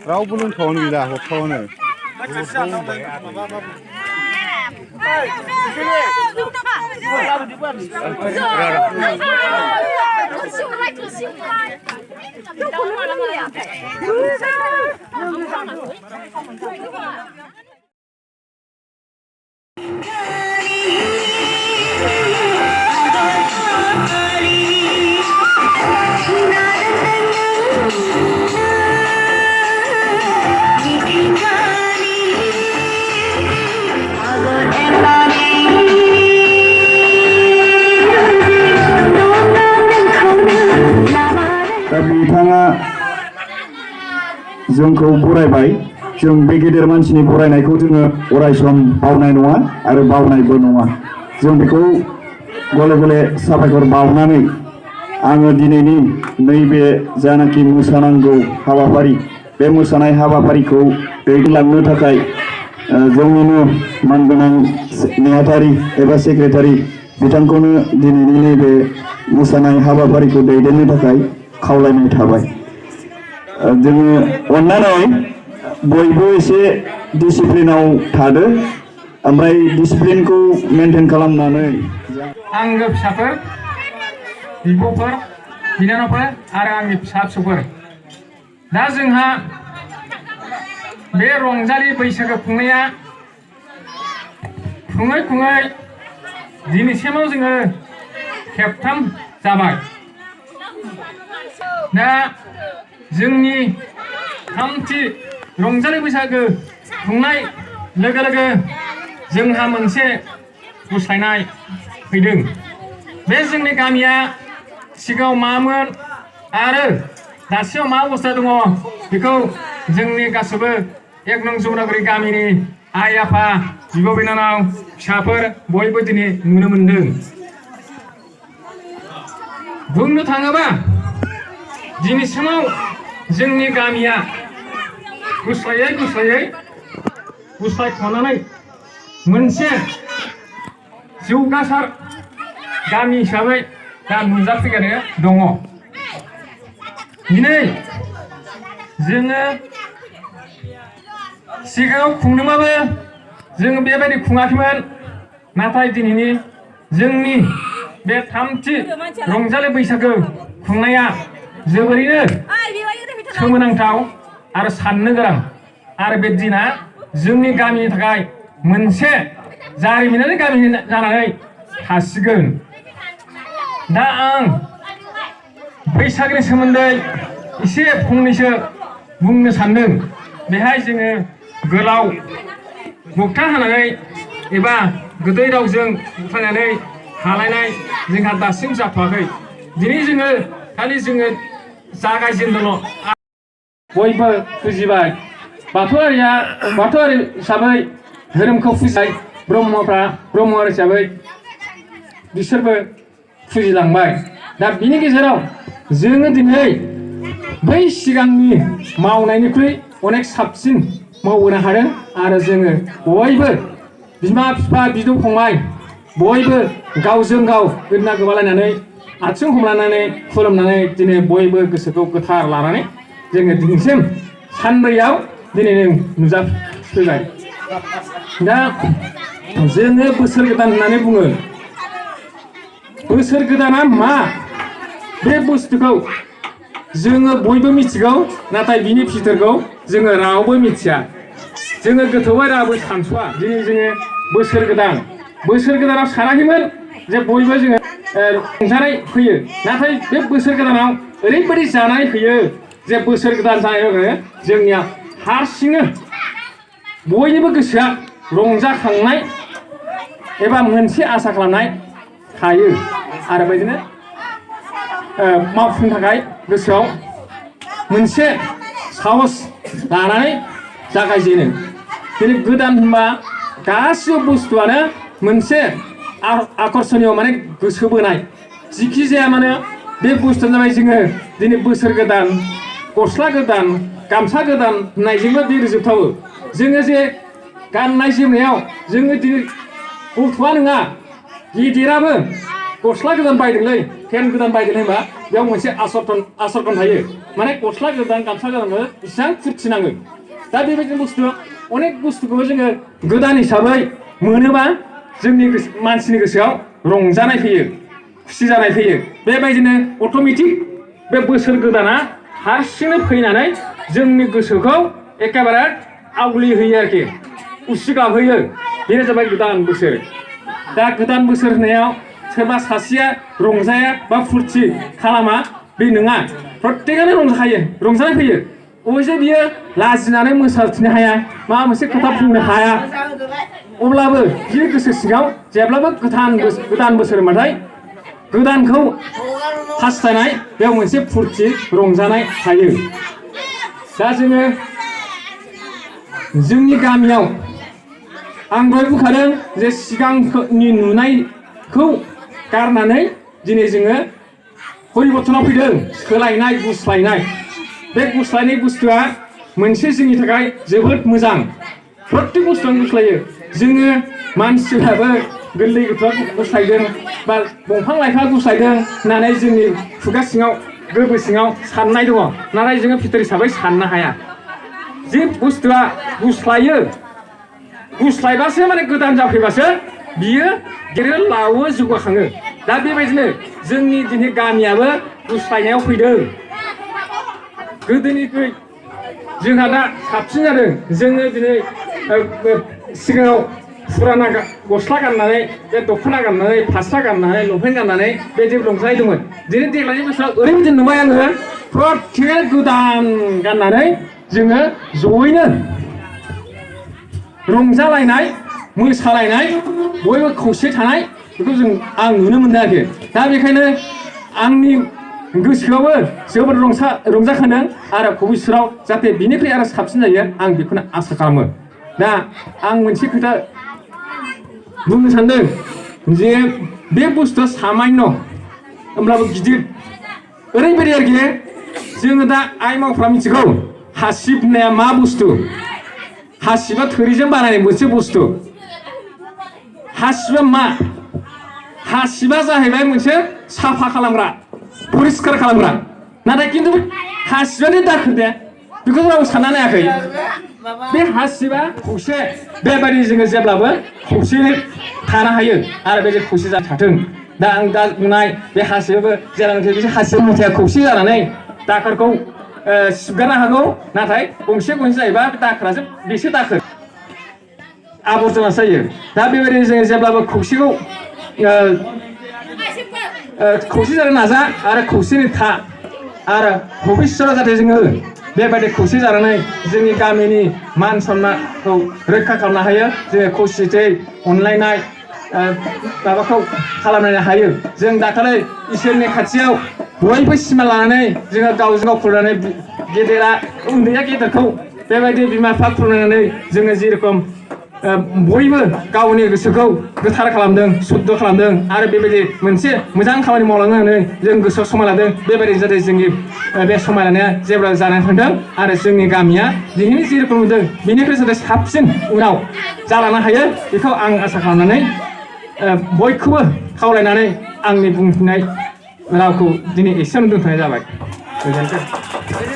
रावबो लोंथ'नो गैला हरथ'नो बिथाङा जोंखौ बरायबाय जों बे गेदेर मानसिनि बरायनायखौ जोङो अरायसम बावनाय नङा आरो बावनायबो नङा जों बेखौ गले गले साबायखर बावनानै आङो दिनैनि नैबे जानाखि मोसानांगौ हाबाफारि बे मोसानाय हाबाफारिखौ दैदेनलांनो थाखाय जोंनिनो मानगोनां नेहाथारि एबा सेक्रेटारि बिथांखौनो दिनैनि नैबे मोसानाय हाबाफारिखौ दैदेननो थाखाय खावलायनाय थाबाय जोङो अननानै बयबो एसे डिसिप्लिनाव थादो ओमफ्राय डिसिप्लिनखौ मेनटेन खालामनानै आंगो फिसाफोर बिब'फोर बिनानावफोर आरो आंनि फिसा फिसौफोर दा जोंहा बे रंजालि बैसागो खुंनाया खुङै खुङै दिनैसिमाव जोङो खेबथाम जाबाय दा जोंनि थामथि रंजालि बैसागो खुंनाय लोगो लोगो जोंहा मोनसे गुस्लायनाय फैदों बे जोंनि गामिया सिगाङाव मामोन आरो दासिमाव मा अबस्था दङ बेखौ जोंनि गासैबो एक नं जमुनागुरि गामिनि आइ आफा बिब' बिनानाव फिसाफोर बयबो दिनै नुनो मोनदों बुंनो थाङोबा दिनैसिमाव जोंनि गामिया गुस्लायथ'नानै मोनसे जौगासार गामि हिसाबै दा नुजाफैगासिनो दङ दिनै जोङो सिगाङाव खुंदोंबाबो जोङो बेबायदि खुङाखैमोन नाथाय दिनैनि जोंनि बे थामथि रंजालि बैसागो खुंनाया जोबोरैनो सोमोनांथाव आरो साननो गोनां आरो बे दिना जोंनि गामिनि थाखाय मोनसे जारिमिनारि गामि जानानै थासिगोन दा आं बैसागोनि सोमोन्दै एसे फंनैसो बुंनो सानदों बेहाय जोङो गोलाव बक्ता होनानै एबा गोदै रावजों बुंफायनानै हालायनाय जोंहा दासिम जाथ'वाखै दिनै जोङो खालि जोङो जागायजेनदोंल' बयबो फुजिबाय बाथौआरि हिसाबै धोरोमखौ फुजिबाय ब्रह्मफ्रा ब्रह्मआरि हिसाबै बिसोरबो फुजिलांबाय दा बिनि गेजेराव जोङो दिनै बै सिगांनि मावनायनिख्रुइ अनेक साबसिन मावबोनो हादों आरो जोङो बयबो बिमा बिफा बिदा फंबाय बयबो गावजों गाव गोदोना गोबालायनानै आथिं हमलायनानै खुलुमनानै दिनै बयबो गोसोखौ गोथार लानानै जोङो दिनैसिम सानब्रैयाव दिनै नुजाफैबाय दा जोङो बोसोर गोदान होननानै बुङो बोसोर गोदाना मा बे बुस्थुखौ जोङो बयबो मिथिगौ नाथाय बिनि फिथरखौ जोङो रावबो मिथिया जोङो गोथौयै रावबो सानस'आ दिनै जोङो बोसोर गोदानाव सानाखैमोन जे बयबो जोङो रंजानाय फैयो नाथाय बे बोसोर गोदानाव ओरैबायदि जानाय फैयो जे बोसोर गोदान जानाय लोगो जोंनिया हारसिंनो बयनिबो गोसोआ रंजाखांनाय एबा मोनसे आसा खालामनाय थायो आरो बेदिनो मावफुंनो थाखाय गोसोआव मोनसे साहस लानानै जागायजेनो दिनै गोदान होनबा गासिबो बुस्थुआनो मोनसे आकर्षणीय माने गोसो बोनाय जिखि जाया माने बे बुस्थुआ जाबाय जोङो दिनै बोसोर गोदान गस्ला गोदान गामसा गोदान होननायजोंबो बे रोजोबथावो जोङो जे गाननाय जोमनायाव जोङो दिनै गथ'आ नङा गिदिराबो गस्ला गोदान बायदोंलै पेन्ट गोदान बायदों होनबा बेयाव मोनसे आसरकन थायो माने गस्ला गोदान गामसा गोदानबो बेसेबां फुरथि नाङो दा बेबायदिनो बुस्थु अनेक बुस्थुखौबो जोङो गोदान हिसाबै मोनोबा जोंनि मानसिनि गोसोआव रंजानाय फैयो खुसि जानाय फैयो बेबायदिनो अट'मेटिक बे बोसोर गोदाना हारसिंनो फैनानै जोंनि गोसोखौ एखेबारे आवग्लिहोयो आरोखि उसिगाबहोयो बेनो जाबाय गोदान बोसोर दा गोदान बोसोर होनायाव सोरबा सासेया रंजाया बा फुरथि खालामा बे नङा प्रत्येकआनो रंजाखायो रंजानाय फैयो अबयसे बियो लाजिनानै मोसाथिनो हाया माबा मोनसे खोथा बुंनो हाया अब्लाबो बियो गोसो सिङाव जेब्लाबो गोदान बोसोर होनबाथाय गोदानखौ हास्थायनाय बेयाव मोनसे फुरथि रंजानाय थायो दा जोङो जोंनि गामियाव आं दहाय बुंखादों जे सिगांनि नुनायखौ गारनानै दिनै जोङो परिबर्तनाव फैदों सोलायनाय गुस्लायनाय बे गुस्लायनाय बुस्थुआ मोनसे जोंनि थाखाय जोबोद मोजां प्रत्येक बुस्थुआनो गुस्लायो जोङो मानसिफ्राबो गोरलै गथ'आ गुस्लायदों बा दंफां लाइफां गुस्लायदों होननानै जोंनि खुगा सिङाव गोरबो सिङाव साननाय दङ नाथाय जोङो फिथर हिसाबै साननो हाया जे बुस्थुआ गुस्लायो गुस्लायबासो माने गोदान जाफैबासो बियो गेदेर लावो जौगाखाङो दा बेबायदिनो जोंनि दिनै गामियाबो गुस्लायनायाव फैदों गोदोनिख्रुइ जोंहा दा साबसिन जादों जोङो दिनै सिगाङाव फुराना गस्ला गाननानै बे दख'ना गाननानै फास्रा गाननानै लंपेन्ट गाननानै बेबायदि रंजानाय दंमोन दिनै देग्लायनि बोसोराव ओरैबायदि नुबाय आङो प्रत्येक गोदान गाननानै जोङो जयैनो रंजालायनाय मोसालायनाय बयबो खौसे थानाय बेखौ आं नुनो मोनदों आरोखि दा बेखायनो आंनि गोसोआवबो जोबोद रंजाखांदों आरो भबिष्यतआव जाहाथे बिनिफ्राय आरो साबसिन जायो आं बेखौनो आसा खालामो दा आं मोनसे खोथा बुंनो सानदों जे बे बुस्थुआ सामान्य होमब्लाबो गिदिर ओरैबायदि आरोखि जोङो दा आइ मावफ्रा मिथिगौ हासिब होननाया मा बुस्थु हासिबा थोरिजों बानायनाय मोनसे बुस्थु हासिबा मा हासिबा जाहैबाय मोनसे साफा खालामग्रा परिस्कार खालामग्रा नाथाय खिन्थु हासिबानि दाखोर दे बेखौ रावबो सानना नायाखै बे हासिबा खौसे बेबायदि जोङो जेब्लाबो खौसेयै थानो हायो आरो बे खौसे जानो थाथों दा आं दा बुंनाय बे हासिबाबो जेरावनोखि बे हासिब मुथाया खौसे जानानै दाखोरखौ सिबगारनो हागौ नाथाय गंसे जायोबा दाखोरासो बेसो दाखोर आबर्जना जायो दा बेबायदिनो जोङो जेब्लाबो खौसेखौ खौसे जानो नाजा आरो खौसेयै था आरो भबिष्यतआव जाहाथे जोङो बेबायदि खौसे जानानै जोंनि गामिनि मान सन्मानखौ रैखा खालामनो हायो जोङो खौसेयै अनलायनाय माबाखौ खालामनो हायो जों दाखालि इसोरनि खाथियाव बयबो सिमा लानानै जोङो गावजों गाव खुलुमनानै गेदेरा उन्दैया गेदेरखौ बेबायदि बिमा बिफा खुलुमनानै जोङो जेरखम बयबो गावनि गोसोखौ गोथार खालामदों सुद्ध खालामदों आरो बेबायदि मोनसे मोजां खामानि मावलांनो होननानै जों गोसोआव समाय लादों बेबायदि जाहाथे जोंनि बे समाय लानाया जेब्ला जानानै थांदों आरो जोंनि गामिया दिनैनि जेरखम नुदों बेनिफ्राय जाहाथे साबसिन उनाव जालांनो हायो बेखौ आं आसा खालामनानै बयखौबो खावलायनानै आंनि बुंफिननाय रावखौ दिनै एसेयावनो दोनथ'नाय जाबाय गोजोन्थों